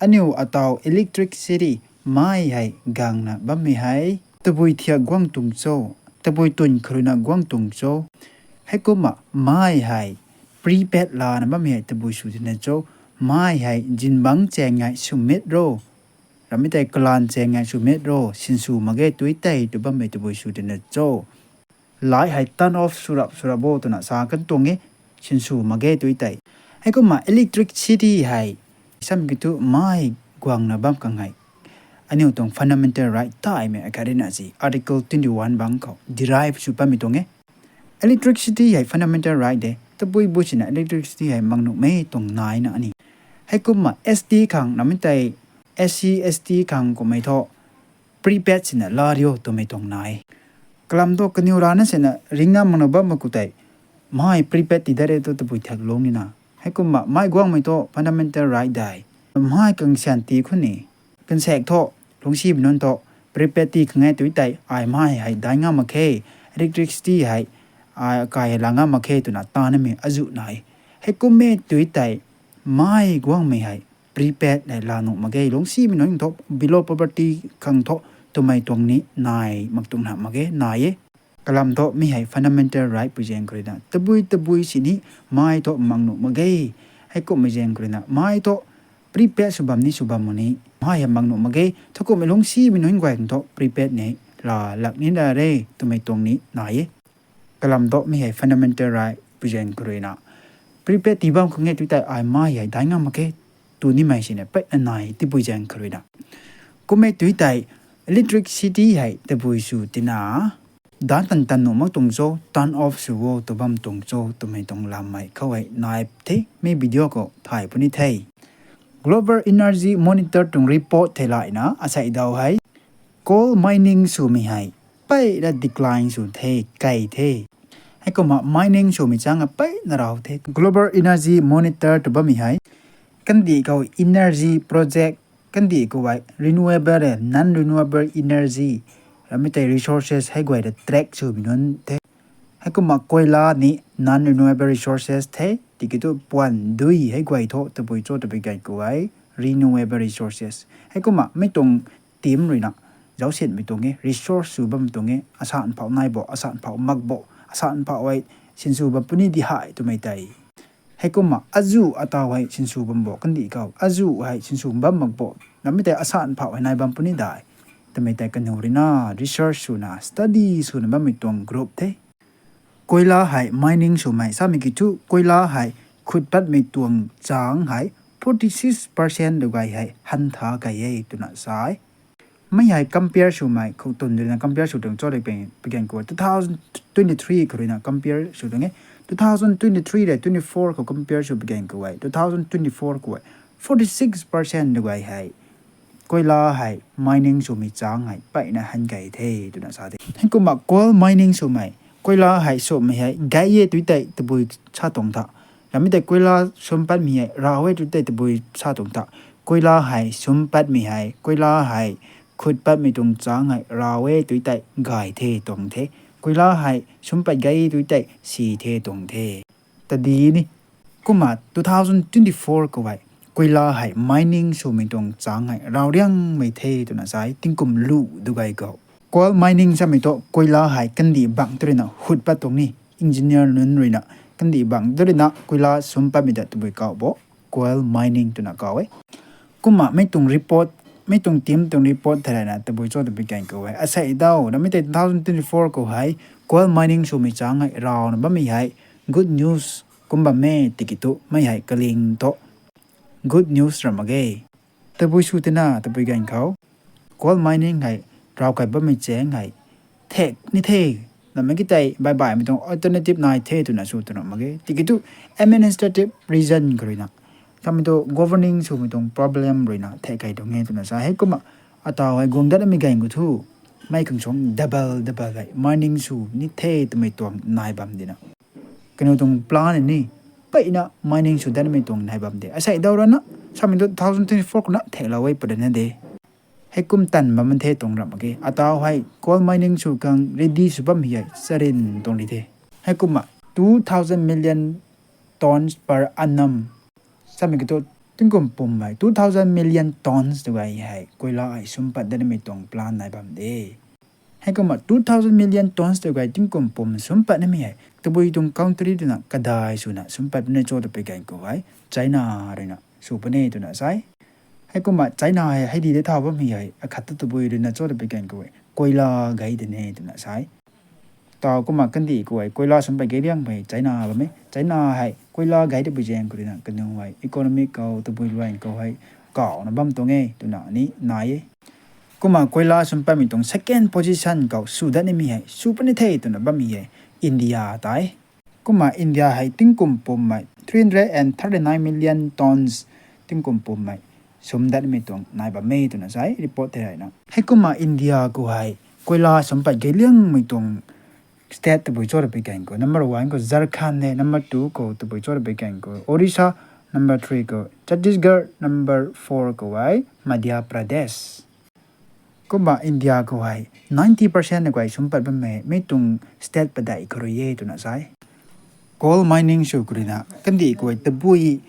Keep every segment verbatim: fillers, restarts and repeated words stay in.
Aniu ataw electricity, mei hei gangna bammei hei tabui thiak guang tuang cho, tabui tun kharuina guang tuang cho. Heikumna mei hei prepaid lana bammei hei tabui sw tina cho. Mei hei zingbangc chaeng ngai swmit ro, ramei tei kalan chaeng ngai swmit ro, sinsw mak ge tui tei tw bammei tabui sw tina cho. Light hei turn off swrap swrap bo twna sa kan tuang e, sinsw mak ge tui tei. Heikumna electricity hei, samei kiu thu mei guangna bam khang hei aniu tuang fundamental right taimei akhat rina si Article twenty-one bang khou derive sw patmei tuang e. Electricity hei fundamental right de, tabui bu sina electricity hei mang nuhmei tuang naina ani. Heikumna S T khang, namei tei S C, S T khang kummei thu prepaid sina la rio twmei tuang nai. Kalam thu kaniw rana sina ringna makna bam mak khou tei, mei prepaid ti dat re thu tabui thiak lung nina. Heikumna mei guangmei thu fundamental right dei. Mei kang syan ti khou ni, kansaek thu, lungcsimei nunc thu, prepaid ti khang e tui tei ai mei hei dai ngam mak khe, electricity hei ai kai hei la ngam mak khe twna tanamei azuh nai. Heikum e tui tei, mei guangmei hei prepaid hei la nuh mak ge, lungcsimei nunc thu, below poverty khang thu, twmei tuang ni nai mak tuang na mak ge, nai e. Kalam thu mi hei fundamental right pui zaeng khou ruina tabui tabui sini mei thu mang nuh mak ge. Heikummei zaeng khou ruina mei thu prepaid sw bam ni sw bam mak ni, mei hei mang nuh mak ge. Thowkumhmei lungcsimei nunc guay khang thu prepaid ni la lak ni la re twmei tuang ni nai e. Kalam thu mi hei fundamental right pui zaeng khou ruina prepaid tii bam khang e tui tei ai mei hei dai ngam mak khe tw nimei sini peyna nai tipui zaeng khou ruina. Kum e tui tei electricity hei tabui sw tina, dan tan tan nuh mak tuang cho, turn off sw o tw bam tuang cho twmei tuang lammei khou hei nai the, mi video khou thay puni the. Global Energy Monitor tuang report theilayna asei daw hei coal mining swmei hei peyna decline sw the, kei the. Heikumna mining swmei chang a peyna raw the. Global Energy Monitor tw bammei hei kandih khou energy project, kandih khou hei renewable e non-renewable energy, ramei tei resources hei guay ta track swmei nunc the. Heikumna koila ni non-renewable resources the, tiki thu puan dui hei guay thu tabui cho tabui gan khou hei renewable resources. Heikumna mi tuang team ruina zaucsinmei tuang e, resource sw bam tuang e, asan phauh nai bo, asan phauh mak bo, asan phauh hei sinsw bam puni di hei twmei tei. Heikumna azuh ataw hei sinsw bam bo, kandih khou azuh hei sinsw bam mak bo, namei tei asan phauh hei nai bam puni dai twmei tei kaniw ruina research swna study swna bammei tuang group the. Koila hei mining swmei samei kiu thu koila hei khut patmei tuang chang hei forty six percent lu gay hei hantha kei e twna sa e. Mi hei compare swmei khou tun ruina compare sw tuang cho de peng pui gan khou two thousand twenty three khou ruina compare sw tuang e. Two thousand twenty three le twenty four khou compare sw pui gan khou hei two thousand twenty four khou hei forty six percent lu gay hei koila hei mining swmei chang hei peyna han kei the twna sa the. Heikumna coal mining swmei, koila hei swmei hei gay e tui tei tabui sa tuang tha, ramei tei koila swm patmei hei raw e tui tei tabui sa tuang tha, koila hei swm patmei hei, koila hei khut patmei tuang chang hei raw e tui tei gay the tuang the, koila hei swm pat gay tui tei si the tuang the. Tadi ni, kumna two thousand twenty four khou hei koila hei mining swmei tuang chang hei raw riangmei the twna sa e, tingkum lu du gay khou. Coal mining samei thu koila hei kandih bang tu ruina hut pat tuang ni, engineer nunc ruina kandih bang tu ruina koila swm patmei ta tabui kau bo coal mining twna kau e. Kumna mi tuang report, mi tuang team tuang report theilayna tabui cho tabui gan khou hei asei daw ramei tei two thousand twenty four khou hei coal mining swmei chang hei rawna bammei hei good news kum bam e tiki thu mi hei kaling thu good news ra mak ge. Tabui sw tina tabui gan khou coal mining hei raw kai bammei chaeng hei thek ni the, namei ki tei baih baihmei tuang alternative nai the twna sw twna mak ge. Tiki thu administrative reason khou ruina, samei thu governing swmei tuang problem ruina thek kei tuang e twna sa. Heikumna ataw hei guang datmei gan khou thu mei khang suang double double hei mining sw ni the twmei tuang nai bam dina, kaniw tuang plan ni peyna mining sw datmei tuang nai bam de. Asei daw ruina samei thu two thousand twenty four khouna theklou e pw dana de. Heikum tan bam the tuang ra mak ge. Ataw hei coal mining sw khang ready sw bam hei charin tuang ri the. Heikumna two thousand million tons per annum, samei kiu thu Tingkum pum hei two thousand million tons tw gay hei koila hei sumpat dat nimei tuang plan nai bam de. Heikumna two thousand million tons tw gay tingkum pum sumpat nimei hei tabui tuang country ruina kadai swna sumpat puni cho twpui ganv khou hei China ruina sw puni twna sai. Heikumna China hei hei di de thau bammei hei akhat ta tabui ruina cho twpui ganv khou hei koila gay de ne twna sai. Tau kumna kandih khou hei koila sumpat gay liangmei China bam e. China hei koila gay tabui zaeng khou ruina kanu hei economic khou tabui luan khou hei kawna bam tuang e twna ni nai e. Kumna koila sumpatmei tuang second position khou sw dat nimei hei sw puni the twna bammei hei India tei. Kumna India hei tingkum pummei three hundred and thirty nine million tons tingkum pummei sum dat nimei tuang nai bam e twna sai report thei rayna. Heikumna India khou hei koila sumpat gay liangmei tuang state tabui cho twpui ganv khou number one khou Jharkhand e, number two khou tabui cho twpui ganv khou Orissa, number three khou Chhattisgarh, number four khou hei Madhya Pradesh. Kumna India khou hei ninety percent na guay sumpat bammei mi tuang state padeih khou rui e twna sai. Coal mining sw khou ruina kandih khou hei tabui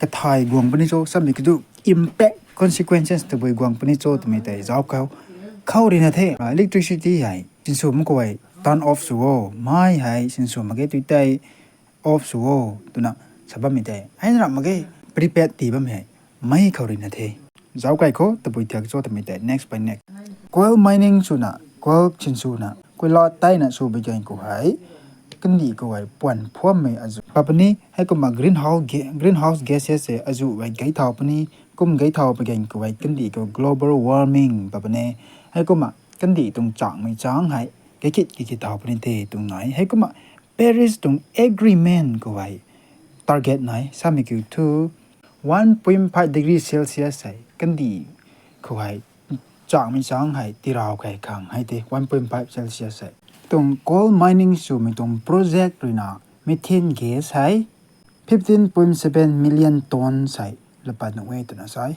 kathai guang puni cho samei kiu thu impact consequences tabui guang puni cho twmei tei zauc khou khou ruina the. Electricity hei sinsw mak khou hei turn off sw o, mei hei sinsw mak ge tui tei off sw o twna sa bammei tei hei na ram mak ge, prepaid tii bammei hei mei khou ruina the. Zauc kai khou tabui thiak cho twmei tei next by next. Coal mining swna coal sinswna koila teina swpui ganv khou hei kandih khou hei puan phuammei azu pa puni. Heikumna greenhouse ga- greenhouse gases hei azu hei gay thau puni. Kum gay thau pui ganv khou hei kandih khou global warming pa puni. Heikumna kandih tuang changmei chang hei kakit kakit thau puni the tuang nai. Heikumna Paris tuang agreement khou hei target nai samei kiu thu one point five degree Celsius hei kandih khou hei changmei chang hei tirau kei khang hei te one point five Celsius hei. Tuang coal mining swmei tuang project ruina methane gas hei fifteen point seven million tons hei lapat nuh e twna sai.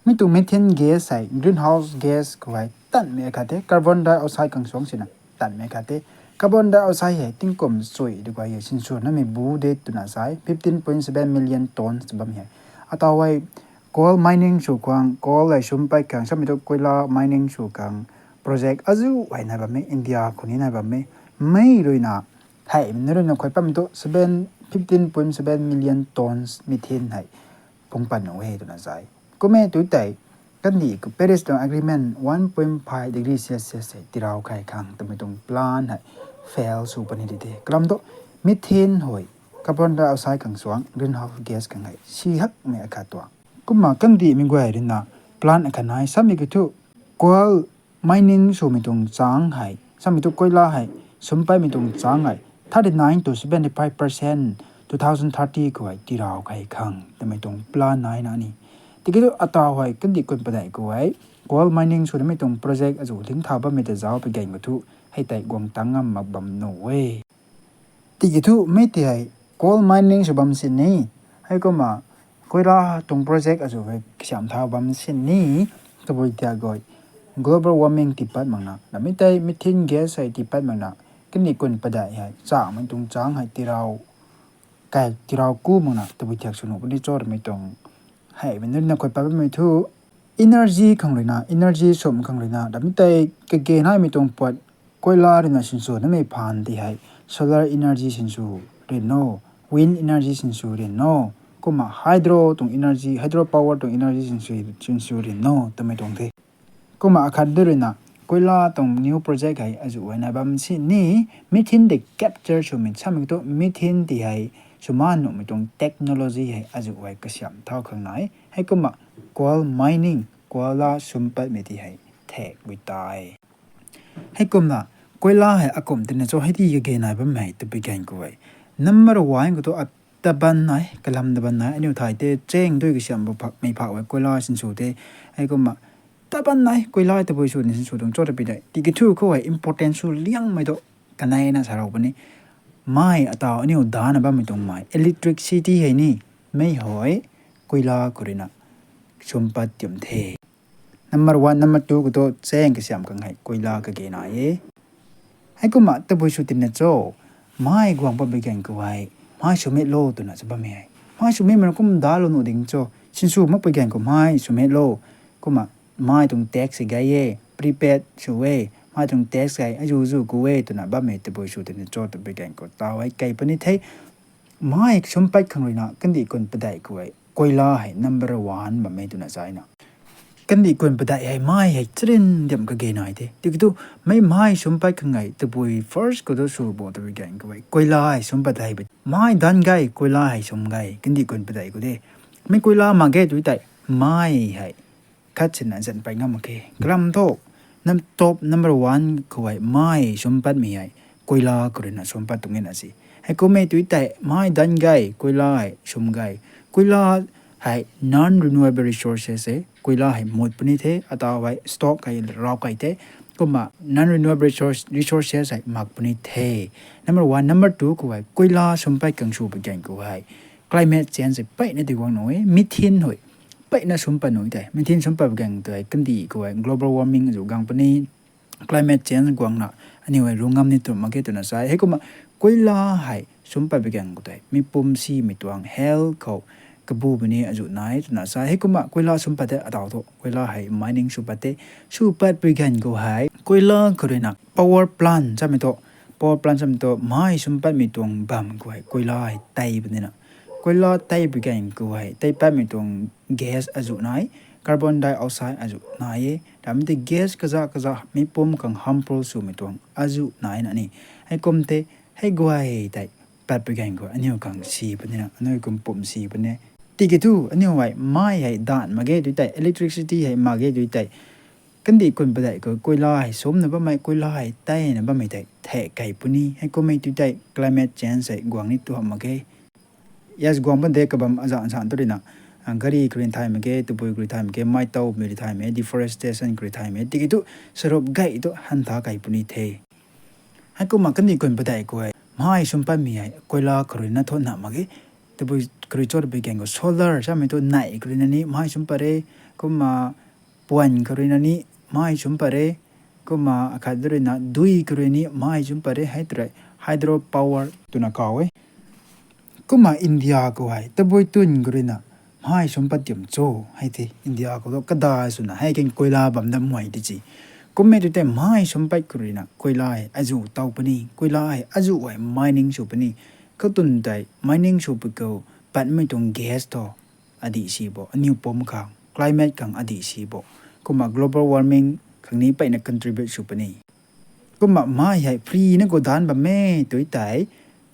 Mi tuang methane gas hei greenhouse gas khou hei tanmei khat the, carbon dioxide khang suang sina tanmei khat the. Carbon dioxide hei tingkum chui tw guay hei sinsw namei bu de twna sai, fifteen point seven million tons bam hei. Atau hei coal mining sw khang, coal hei sumpat khang samei thu koila mining sw khang project azu hei nai bam e, India khou ni nai bam e. Mei ruina theimei ruina khuay pammei thu seven, fifteen point seven million tons methane hei phungc pat nuh e twna sai. Kummei tu tei kandih khou Paris tuang agreement one point five degree Celsius hei tirau kei khang twmei tuang plan hei fail sw puni di the. Kalam thu methane hei carbon dioxide khang suang greenhouse gas khang hei si hakmei akhat tuang. Kumna kandihmei guay ruina plan akhat nai samei kiu thu coal mining swmei tuang chang hei samei thu koila hei sumpatmei tuang chang hei thirty nine to seventy five percent two thousand thirty khou hei tirau kei khang twmei tuang plan nai na ni. Tiki thu atau hei kandih kun padeih khou hei coal mining sw namei tuang project azu lingc thau bammei ta zauc pui ganv khou thu hei tei guang tang ngam mak bam nuh e. Tiki thu mei ti hei coal mining sw bam sini, heikumna koila tuang project azu hei kasiamh thau bam sini, tabui tia guay global warming tiipat makna namei tei methane gas hei tiipat makna kandih kun padeih hei changmei tuang chang hei tirau kai tirau ku makna tabui thiak sw nuh puni cho twmei tuang hei mei nunc na khuay pat bammei thu energy khang ruina, energy sum khang ruina ramei tei kage naimei tuang puat koila ruina sinsw namei phaan ti hei solar energy sinsw rin no, wind energy sinsw rin no, kumna hydro tuang energy, hydro power tuang energy sinsw, sinsw rin no twmei tuang the. Kumna akhat du ruina koila tuang new project hei azu hei nai bam sini, methane de capture swmei samei thu methane ti hei swman nuhmei tuang technology hei azu hei kasiamh thau khang nai. Heikumna coal mining, koila sumpatmei ti hei thek bui tai. Heikumna koila hei akum tina cho hei ti kage nai bammei twpui ganv khou hei number one khou thu taban nai, kalam taban nai, aniu thay tei cheng dui kasiamh bu phak, mei phak hei koila sinsw the. Heikumna taban nai, koila tabui sw ni sinsw tuang cho twpui tei tiki thu khou hei important sw liangmei tu kaneina sa rau puni. Mei atau aniu dana bammei tuang mei electricity hei ni mei hei koila khou ruina sumpat tiam the. Number one, number two khou thu cheng kasiamh khang hei koila kage nai e. Heikumna tabui sw tina cho, mei guang patpui ganv khou hei mei swmei lo twna sa bammei hei, mei swmei mana kum dalou nuh ding cho, Sinsw makpui ganv khou mei swmei lo. Kumna mei tuang tax hei gay e, prepaid sw e, mei tuang tax hei azuh zu ku e twna bammei tabui sw twna cho twpui ganv khou taw hei kei puni the. Mei sumpat khang ruina kandih kun padeih khou hei koila hei number one bammei twna sa na. Kandih kun padeih hei mei hei charin diam kage nai the. Tiki tu mei mei sumpat khang hei tabui first khou tu sw bo twpui ganv khou hei koila hei sumpat hei mei dan gay, koila hei sum gay kandih kun padeih khou de. Mei koila mak ge tu tei mei hei khat sina zan pei ngam mak khe. Kalam thu, nam top number one khou hei mei sumpatmei hei koila khou ruina sumpat tuang e na si. Hei kummei tu tei mei dan gay, koila hei sum gay. Koila hei non-renewable resources e, koila hei mut puni the, ataw hei stock hei rau kai the. Kumna non-renewable resource, resources hei mak puni the. Number one, number two khou hei koila sumpat khang sw pui ganv khou hei climate change hei peyna tiguang nu e, methane hei peyna sumpat nu tei. Methane sumpat pui ganv tei kandih khou hei global warming azuh guang puni, climate change guangna aniu hei rung ngam ni tw mak ge twna sa e. Heikumna koila hei sumpat pui ganv khou tei mipum simei tuang health khou kabu puni azuh nai twna sa e. Heikumna koila sumpat tei ataw thu koila hei mining sw pat the. Sw pat pui ganv khou hei koila khou ruina power plant samei thu, power plant samei thu mei sumpatmei tuang bam khou hei koila hei tei punina. Koila tei pui ganv khou hei tei patmei tuang gas azuh nai, carbon dioxide azuh nai e. Ramei tei gas kaza kaza mipum khang harmful swmei tuang azuh nai na ni. Heikum tei hei guay tei pat pui ganv khou aniu khang si punina, aniu kum pum si puni. Tiki thu aniu hei mei hei dan mak ge tu tei, electricity hei mak ge tu tei, kandih kun padeih khou koila hei sumna bammei, koila hei teina bammei tei thek kei puni. Heikummei tu tei climate change hei guang ni tu mak ge. Yes, guang pan de kabam aza nsan tu ruina, gari khou rui thay mak ge, tabui khou rui thay mak ge, mei tow mi rui thay mak ge, deforestation khou rui thay mak ge. Tiki thu sarup gay tu hantha kei puni the. Heikumna kandih kun padeih khou hei mei sumpatmei hei koila khou ruina thu na mak ge. Tabui khou rui cho twpui ganv khou solar samei thu nei khou ruina ni mei sumpat re. Kumna puan khou ruina ni mei sumpat re. Kumna akhat ruina dui khou rui ni mei sumpat re, hei tei hydro power twna kaw e. Kumna India khou hei tabui twn khou ruina mei sumpat tiam cho, hei the India khou thu kadai swna hei kan koila bam dat muai ti si. Kummei tu tei mei sumpat khou ruina koila hei azuh tow puni, koila hei azuh hei mining sw puni. Khou twn tei mining sw pui khou patmei tuang gas thu adih si bo, aniu pum khang, climate khang adih si bo. Kumna global warming khang ni peyna contribute sw puni. Kumna mei hei free na khou dan bam e tu tei,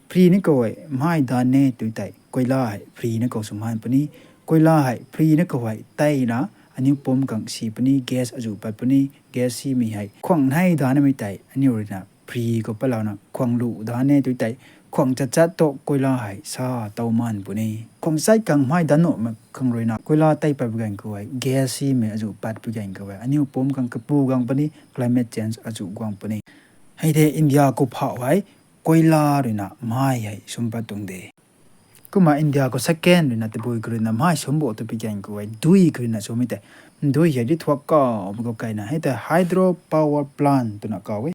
free na khou hei mei dan e tu tei, koila hei free na khou sw man puni, koila hei free na khou hei teina aniu pum khang si puni, gas azuh pat puni, gas simei hei khwang nei danmei tei aniu ruina free khou patlouna khwang lu dan e tu tei, khwang chat chat tu koila hei sa tow man puni. Khwang chat khang mei dan nuh mak khang ruina koila tei pat pui ganv khou hei gas simei azuh pat pui ganv khou hei aniu pum khang kapu guang puni, climate change azuh guang puni. Hei the India khou phauh hei koila ruina mei hei sumpat tuang de. Kumna India khou second ruina tabui khou ruina mei sum bo twpui ganv khou hei dui khou ruina sumei tei. Dui hei di thuak kaw mi khou kaina hei tei hydro power plant twna kaw e.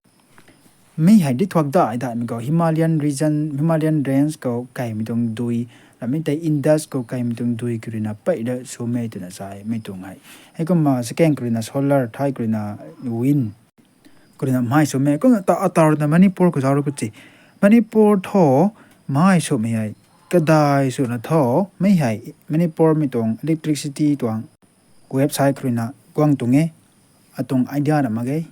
Mi hei di thuak dai daimei khou Himalayan region, Himalayan range khou kaimei tuang dui, ramei tei Indus khou kaimei tuang dui khou ruina peyna sumei twna sa e mi tuang hei. Heikumna second khou ruina solar, third khou ruina wind khou ruina mei sumei. Kumna ta ataw ruina Manipur khou zauc ru khou si. Manipur thu mei sumei hei kadai swna thu, mi hei Manipur mei tuang electricity tuang website khou ruina guang tuang e, atuang idea na mak ge.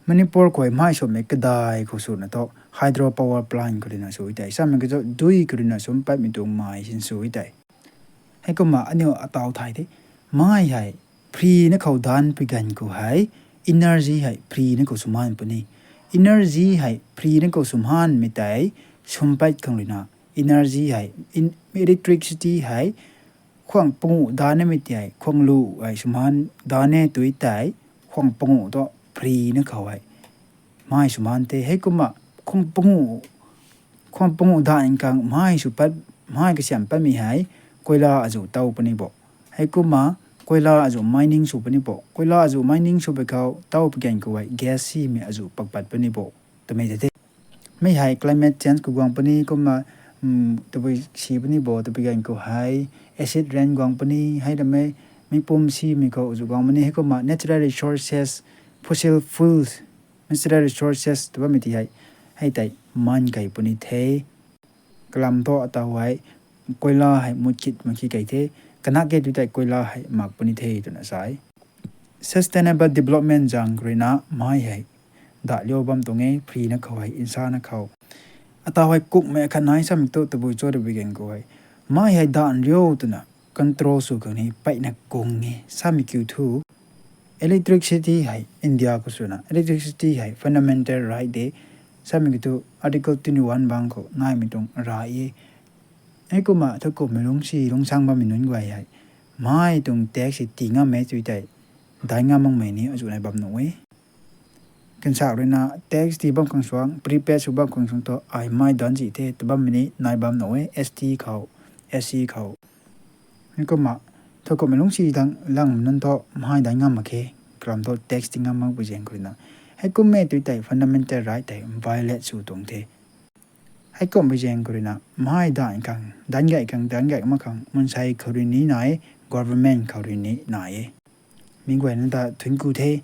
Manipur khou hei mei sumei kadai khou swna thu hydro power plant khou ruina sw tei, samei khou dui khou ruina sum patmei tuang mei sin sw tei. Heikumna aniu ataw thay the, mei hei free na khou dan pui ganv khou hei energy hei free na khou sw man puni. Energy hei free na khou sw manmei tei sum pat khang ruina energy hei, electricity hei khwang panguh dan e mei tei, khwang lu hei sw man dan e tu tei, khwang panguh tu free na khou hei mei sw man the. Heikumna khwang panguh, khwang panguh dan khang mei sw pat, mei kasiam patmei hei koila azuh tow puni bo. Heikumna koila azuh mining sw puni bo. Koila azuh mining sw pui khou tow pui ganv khou hei gas simei azuh pak pat puni bo twmei tei the. Mi hei climate change khou guang puni. Kumna tabui si puni bo twpui ganv khou hei acid rain guang puni hei ramei, mei pum simei khou zu guang puni. Heikumna natural resources, fossil fuels, natural resources tw bammei ti hei, hei tei man kei puni the. Kalam thu ataw hei koila hei mutkit mak khe kei the, kanak ke tu tei koila hei mak puni the twna sa e. Sustainable development zaeng khou ruina mei hei dahliu bam tuang e, free na khou hei, nsa na khou. Ataw hei kukmei khat nai samei tu tabui cho tabui gan khou hei, mei hei dahliu twna control sw khang ni peyna kung e samei kiu thu, electricity hei India khou swna electricity hei fundamental right de samei kiu thu Article twenty one bang khou naimei tuang ra e. Heikumna thu kummei lungcsi lungcsang bammei nunc guay hei mei tuang tax hei tii ngam e tu tei, dai ngam makmei ni azu nai bam nuh e. Kansak ruina tax tii bam khang suang, prepaid sw bam khang suang thu ai mei danc zi the tw bammei ni nai bam nuh e, S T khou, S C khou. Heikumna thu kummei lungcsi dang lang nunc thu mei dai ngam mak khe, kalam thu tax tii ngam makpui zaeng khou ruina, heikummei tu tei fundamental right tei violate sw tuang the. Heikumpui zaeng khou ruina mei dai khang, danc gay khang, danc gay mak khang mansei khou rui ni nai e, government khou rui ni nai e. Mi guayna ta thuanc ku the.